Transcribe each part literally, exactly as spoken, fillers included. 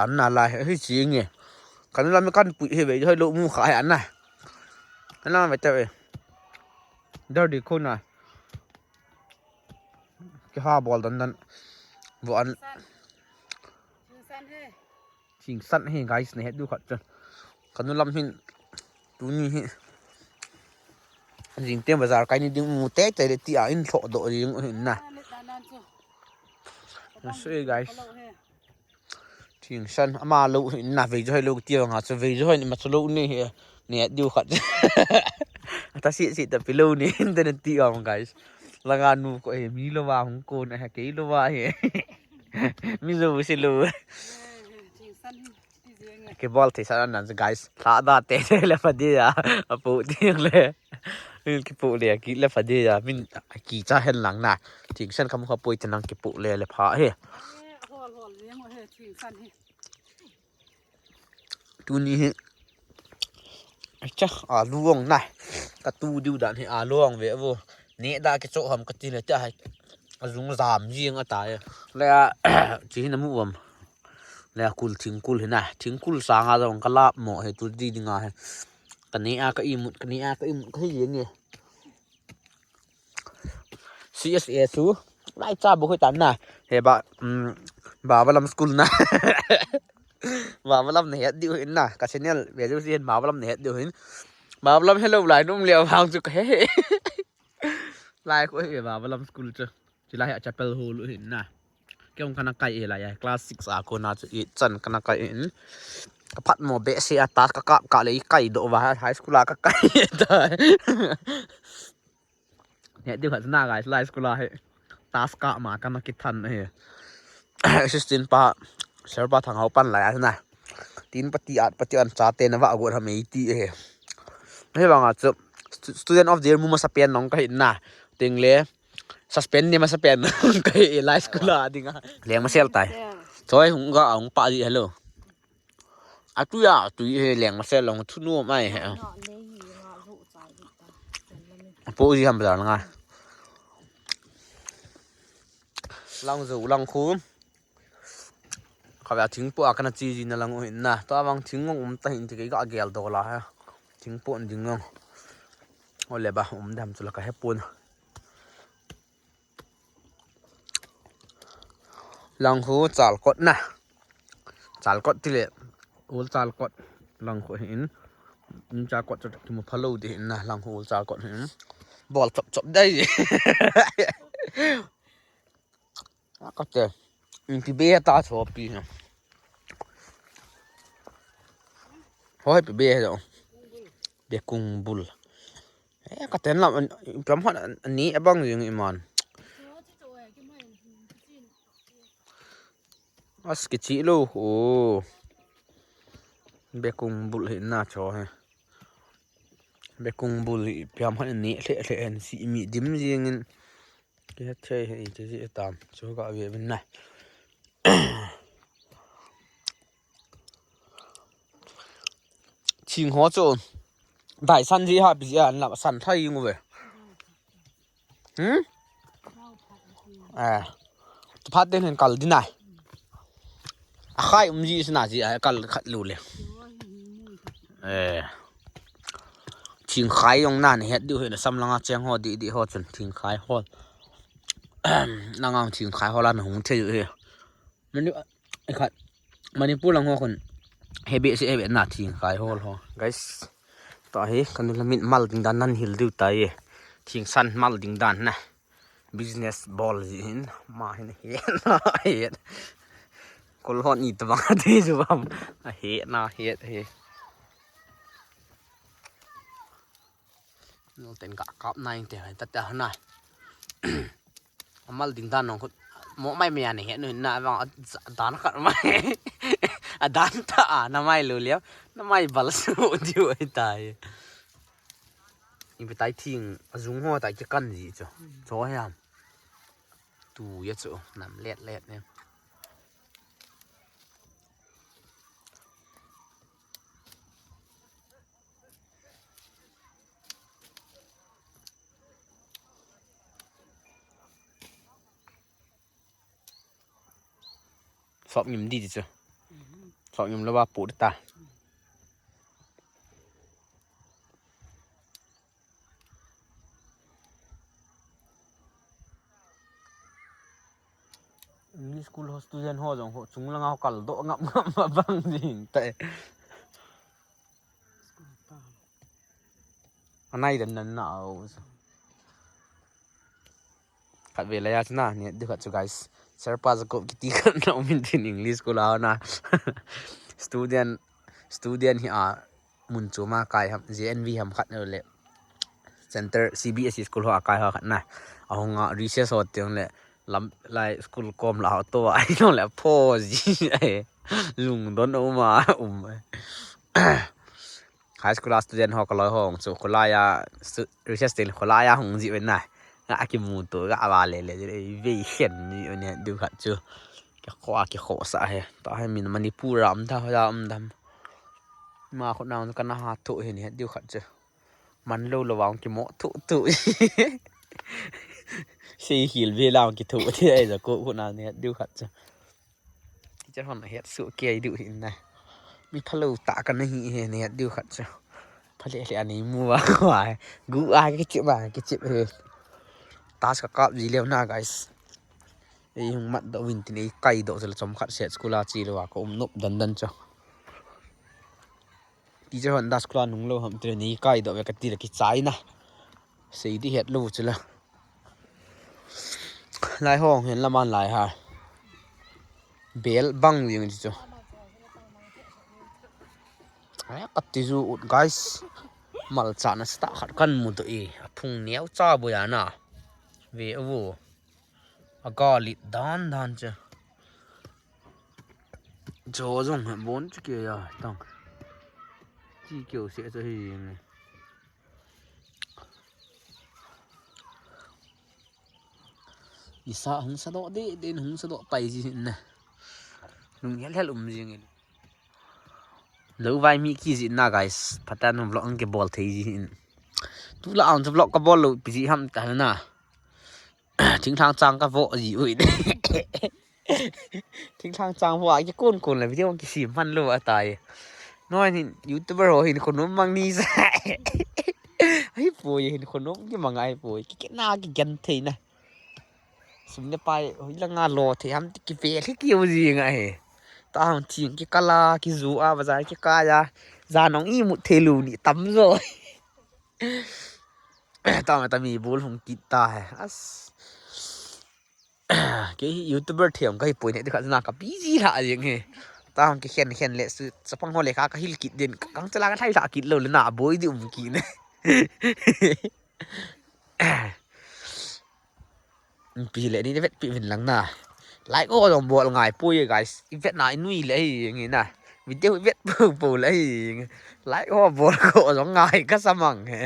An na lai hi chi nge. Kan lam kan pui hi ve hoi lo mu kha hi an na. An na ve ta ve. Dar di ko na. Ki ha bol dan dan. Vo an. Thingsan he. Thingsan he guys, ne het du khat chan. Kanu lam hin tuni hi. Jing tem bazar kai ni ding mu te te le ti a in tho do ding hin na. An ne dan dan chu. Sui guys. Hello he. Thingsan ama lo hin na vei jo hoi lo ti vang a chu vei jo hoi ni ma chu lo ni he. Ne diu khat. Ata si si ta pi lo ni hin te ne ti vang guys. Langa nu ko he mi lo va hung ko na he ke lo va he. Mi zo si lo. Thingsan hi ti jeng le. Ke bol thei sa nan guys. Tha da te te le pa dia. Apo ti le. Min kipu le, ki le pha de ya, min ki cha hen lang na. Thingsan kam kha poi te nang kipu le le pha he. Hol hol jeng he thingsan he. Tuni hi. Acha, alu ong na. Ka tu diu dan hi alu ong ve vo. Ne da ke cho ham ka ti le ta hai. Azung jam jing ata ya. Le a, chi hin amu vam. Le a kul thingkul hi na. Thingkul sanga jong ka lap mo he tu di dinga he. Ka ne a ka imut, ka ne a ka imut, ka hi jeng e. C S A chu lai cha bu khoi tan na. He ba, um, Baba Lam school na. Baba Lam na het diu hin na. Ka channel ve diu hin Baba Lam na het diu hin. Baba Lam hello lai num le vang chu ka he. Lai ko he Baba Lam school chu. Chilai a chapel hall u hin na. Kei ong kana kai e lai a class six a kona chu eight chan kana kai in. Ka phat mo be se a ta ka kap ka le kai do va high school a ka kai ta. Ne diu khat na guys, lai school a he. Tas ka ma kana kithan he. Assistant pa, sir pa thang hau pan lai a na. Tin pati at pati an cha te na va go ham e ti he. He banga chu stu-, student of the year mu masa pen nong ka hin na. Ting le suspend ni masa pen nong ka hi lai school a dinga. Leng masel tai. Choi hung ga hung pa di hello. Atu ya tu he leng masel long thu nu mai he. Po ji ham ba nga. Lang zo lang khu. Kha va thingpo a kana chi ji na lang u hin na. To vang thing ngong um ta hin ti kei ga gel do la ha. Thingpo ding ngong. O le ba um dam chu la ka he pon. Lang khu chal kot na. Chal kot ti le. Ul chal kot. Lang khu hin. Ul chal kot chu tu mo phalo di hin na lang khu ul chal kot hin. Bol chop chop dai. Ka te. In pi be ta cho pi na. Hoi pi be do. Be kung bul. Eh, ka ten lam an, pram hon an, an ni abang jing iman. As kichi lo. Oh. Be kung bul hi na cho he. Be kung bul hi pram hon an ni le le an si mi dim jing in. Ke thei he ti ji tam. Cho ga ve bin na. Thing ho chu dai san ji ha pi ji an la san thai ngu ve. Hmm? Eh. Phat den hen kal dinai. A khai um ji sina ji a kal khat lu le. Eh. Thing khai jong nan het diu he na sam langa cheng ho di di ho chun thing khai hol. Nang ang thing khai hol an hung thei u he. Mani, khat. Manipur lang ho khun. Hebe se hebe na thing khai hol ho. Guys. Ta hi kanu lamin mal ding dan nan hil diu ta ye. Thing san mal ding dan na. Business bol ji hin. Ma hin he na he. Kol hon i ta bang ti ju bam. A he na he he. Nol ten ka kap na in te ta ta na. Amal ding dan nong khut. Mo mai me ani he nu na vang a dan khat mai. A dan ta a na mai lo liam. Na mai bal su diu ai tai. Ipi tai thing, a jung ho tai kikan ji chu. Cho hiam. Tu ya chu, nam let let ne. Sop ngim di di chu. Tong im lo ba pu ta. English school ho student ho jong ho chung langa ho kal doh ngap ngap ma bang jing ta e. Anai dan nan na au. Khat ve la ya chu na, ni diu khat chu guys. Sir pa Jacob kiti khat na um in tin English school a na. Student, student hi a mun chu ma kai ham, J N V ham khat ne le. Center C B S E school ho a kai ho khat na. A hung a recess ho tiang le lam lai school kom la ho to a ai no le pho ji ai. Lungdon um a um. High school a student ho ka loi ho chu khulai a stu-, recess tin khulai a hung ji ve na. Nga a kimu to ga va le le ve khen ni ne diu khat chu. Ka kho a ki kho sa he. Ta he min Manipur a um da ho da um dam. Ma khu na ka na ha thu he ni diu khat chu. Man lo lo vang ki mo thu thu. Sei hil ve la ki thu thi ai ja ko khu na ne diu khat chu. Teacher hon het su ke diu hin na. Mi phalo ta ka na hi he ne diu khat chu. Phale le ani mu va wa. Gu a ki chip ba ki chip he. Tas ka kap ji leo na guys. Ei hung mat do win tin ei kai do sel chom khat set school a chi lo wa ko um nop dan dan chu. Teacher hon das kula nung lo ham tire ni kai do ve ka ti le ki chai na. Sei di het lo chu la. Lai hong hen laman lai ha. Bel bang jing chu. Ai ka ti ju ut guys. Mal cha na sta khat kan mu do e. A phung neo cha bo ya na. Ve a vu. A ga lit dan dan chu. Cho jong he bon chu ke ya tang. Ti keu se chu hi ne. Nisa hung sa do de de hung sa do pai ji hin na. Lung hel hel um jing in. Lo vai mi ki ji na guys. Patan vlog ang ke bol thei ji hin. Tu la ang vlog ka bol lo pi ji ham ta na. Thingthang chang ka vo ji ui. Thingthang chang vo a ki kun kun le video ki sim man lo a tai. Noi hin YouTuber ho hin khonum mang ni sa. Ai poi hin khonum ki mang ai poi. Ki ki na ki gen thei na. Sum ne pai hoi la nga lo thei ham ti ki ve le ki u ji nga he. Ta hang thing ki kala ki zu a bazar ki kaya. Za nong i mu thei lu ni tam zo. Ta ma ta mi bul hung kit ta he. As. Kei hi YouTuber thiam ka hi poi ne ti khat na ka busy la jing he. Ta hang ki khen khen le su chapang ho le kha ka hil kit din ka kang chala ka thai la kit lo le na boi di um ki ne. Pi le ni vet pi vin lang na. Like o jong bol ngai poi guys. I vet na i nui le hi ngi na. Video i vet po po le hi. Like o bol ko jong ngai ka samang he.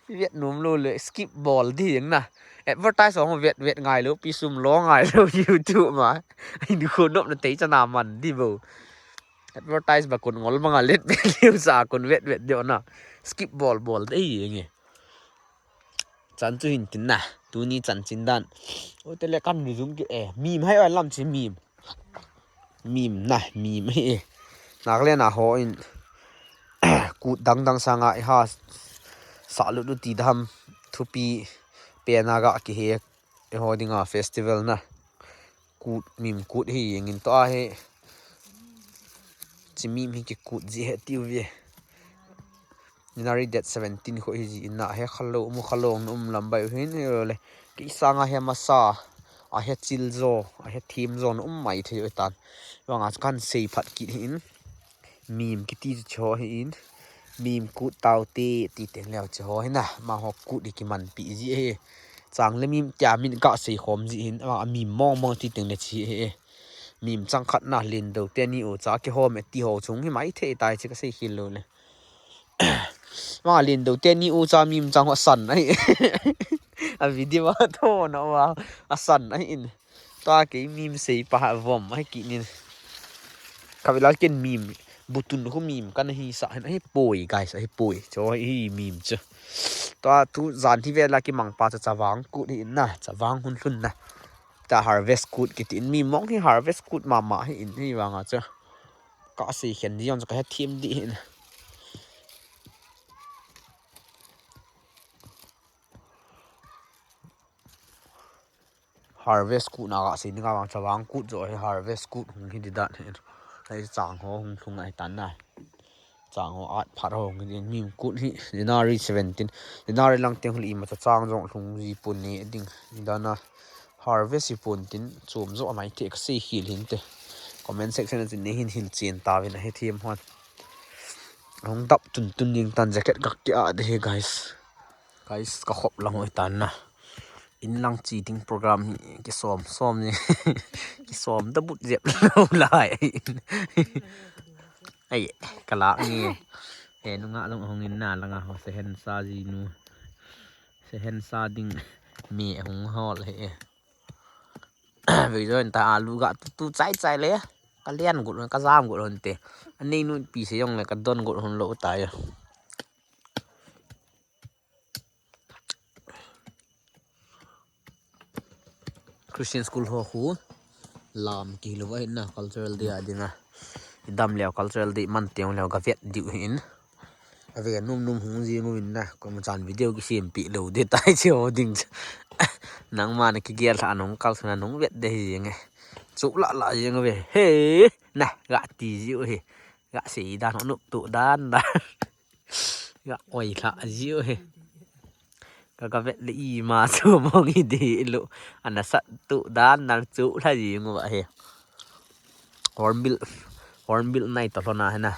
I vet num lo le skip bol di na. Advertise ong vet vet ngai lo pi sum lo ngai lo YouTube ma. Ai du ko nop na tei chana man di bo. Advertise ba kun ngol manga let vet liu sa kun vet vet dio na. Skip bol bol de hi ngi. Chan chu hin tin na. Tuni chan chin dan. O te le kan ri jung ki e. Mim hai wan lam chi mim. Mim na, mim hi e. Nak le na ho in. Kut dang dang sanga i ha. Sa lu lu ti dam. Thupi. Pe na ga ki he. E ho dinga festival na. Kut mim kut hi ngin to a he. Chi mim hi ki kut ji he ti u ve. January date seventeen kho hi ji in na he khalo mu khalo um lam bai hin he le. Ki sanga he masa. A he chil zo, a he thim zo na um mai thei tan. Wanga kan sei phat kit hin. Mim kiti chu cho hi in. Mim kut tau te ti teng leo chu ho hi na. Ma ho kut hi ki man pi ji he. Chang le mim tia min ka sei khom ji hin. A mim mong mong ti teng le chi he. Mim chang khat na lin do te ni u cha ki hom e ti ho chung hi mai thei tai chi ka sei khil lo le. Ma lin do te ni u cha mim chang ho san ai. A video a tho na wa a san ai in. Ta ke mim sei pa ha vom ai ki nin. Ka vila ken mim butun khu mim kan hi sa hen ai poi guys ai poi. Cho hi mim chu. Ta tu jan hi vela ki mang pa cha cha vang kut hi na cha vang hun hlun na. Ta harvest kut kiti in mi mong hi harvest kut mama hi in hi vanga chu. Ka sei khen di jong chu ka he thim di hin. Harvest kut na ka sei ni ka vang chavang kut jo hi harvest kut hung hi di dan hin. Hei chang ho hung lhung ai tan na. Chang ho at phat ho hung hi di mim kut hi January seventeen. January lang teng hli ma cha chang jong lhung ji pun ni ding. Dan na harvest hi pun tin chom jo amai te ka sei khil hin te. Comment section a chin ni hin hil chen ta vin a he thim hon. Hung dap tun tun ding tan jacket ka ki a de hi guys. Guys ka khop lang hoi tan na. In lang chi ding program hi ki som som ni. Ki som da but jep lo lai. Ai ka la ni. He nunga long hung in na langa ho se hen sa ji nu. Se hen sa ding mi hung hol he. Vei jo in ta alu ga tu tu chai chai le. Ka lian gut ka jam gut hon te. Ani nu pi se jong le ka don gut hon lo ta ya. Christian school ho khu lam ki lo va hin na cultural day a dinga. Dam leo cultural day man teng leo ka vet diu hin. Ave num num hung ji ngu in na ko ma chan video ki sem pi lo de tai che ho ding. Nang ma na ki gel tha nong kal sana nong vet de hi nge. Chu la la jeng ve. He na ga ti ji u he. Ga sei dan nup tu dan da. Ga oi tha ji u he. Ka ka vet le i ma chu mong i de lo. Ana sat tu dan na chu la ji ngu va he. Hornbill, hornbill nai to lhona hena.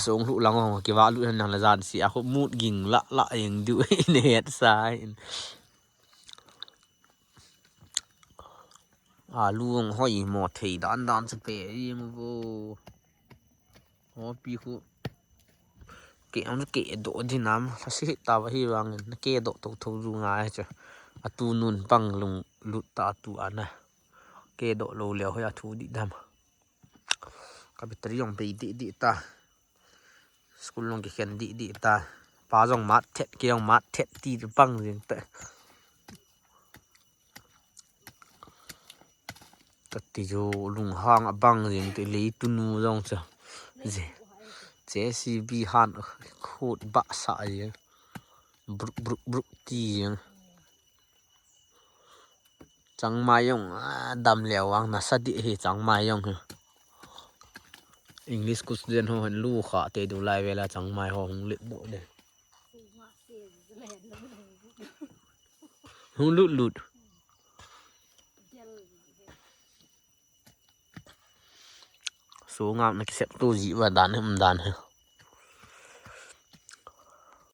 Song lu lang ong ki va lu hena la jan si a khu mut ging la la eng du in het sa in. Alu ong hoi mo thei dan dan se pe eng vo. Ho pi khu. Ke ang ke do di nam la si ta va hi vang na ke do to tho ju nga cha. Atu nun pang lung lut ta tu ana. Ke do lo le hoi a thu di dam. Ka battery jong bei di di ta. School jong kikhen di di ta. Pa jong mat thet, kei jong mat thet ti pang jing ta. Ka ti jo lunghang a bang jing ti lei tunu jong cha. Je. J C B han khut ba sa jing. Bruk bruk bruk ti jing. Changmai jong, ah, dam leo vang nasa di hi changmai jong hi. English ku student ho hin lu kha te du lai vela changmai ho hung lit do de. Hung lut lut. Sunga na kisep tu ji va dan hi um dan hi.